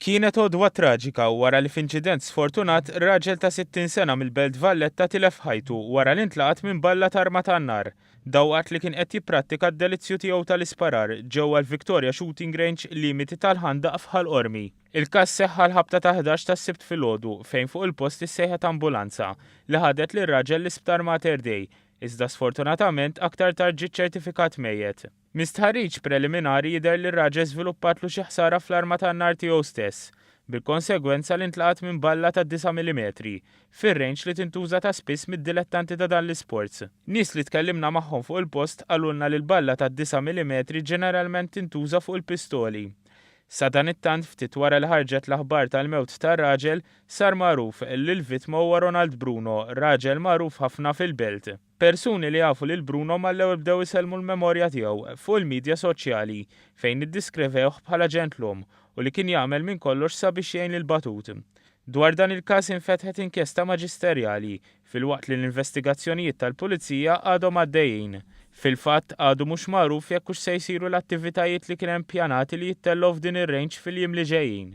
Kienet għodwa traġika wara li f'inċident sfortunat raġel ta' 60 sena mill-Belt Valletta tilef ħajtu wara li ntlaqat minn balla t'arma tan-nar. Dan waqt li kien qed jipprattika d-delizzju tiegħu tal-isparar ġewwa l-Victoria Shooting Range limiti tal-Ħandaq f'Ħal Qormi. Il-każ seħħ għall-ħabta ta' 11 tas-Sibt filgħodu fejn fuq il-post issejħet ambulanza li ħadet lir-raġel l-Isptar Mater Dei, iżda sfortunatament aktar tard ġie ċċertifikat mejjet. Minn stħarriġ preliminari jidher li r-raġel żviluppatlu xi ħsara fl-arma tan-nar tiegħu stess, bil-konsegwenza li ntlaqat minn balla ta' disa' millimetri, fir-range li tintuża ta' spiss mid-dilettanti ta' dan l-isports. Nies li tkellimna magħhom fuq il-post qalulna li l-balla ta' disa' millimetri ġeneralment tintuża fuq il-pistoli. Sadanittant, ftit wara li ħarġet l-aħbar tal-mewt tar-raġel, sar magħruf li l-vittma huwa Ronald Bruno, raġel magħruf ħafna fil-belt. Persuni li jafu lil Bruno mal-ewwel bdew isellmu l-memorja tiegħu fuq il-midja soċjali fejn iddiskrivewh bħala ġentlom u li kien jagħmel minn kollox sabiex jgħin lill-batut. Dwar dan il-każ infetħet inkjesta maġisterjali filwaqt li l-investigazzjonijiet tal-Pulizija għadhom għaddejjin. Fil-fatt għadu mhux magħruf jekk hux se jsiru l-attivitajiet li kien hemm ppjanati li jittellgħu f'din ir-range fil-jiem li ġejjin.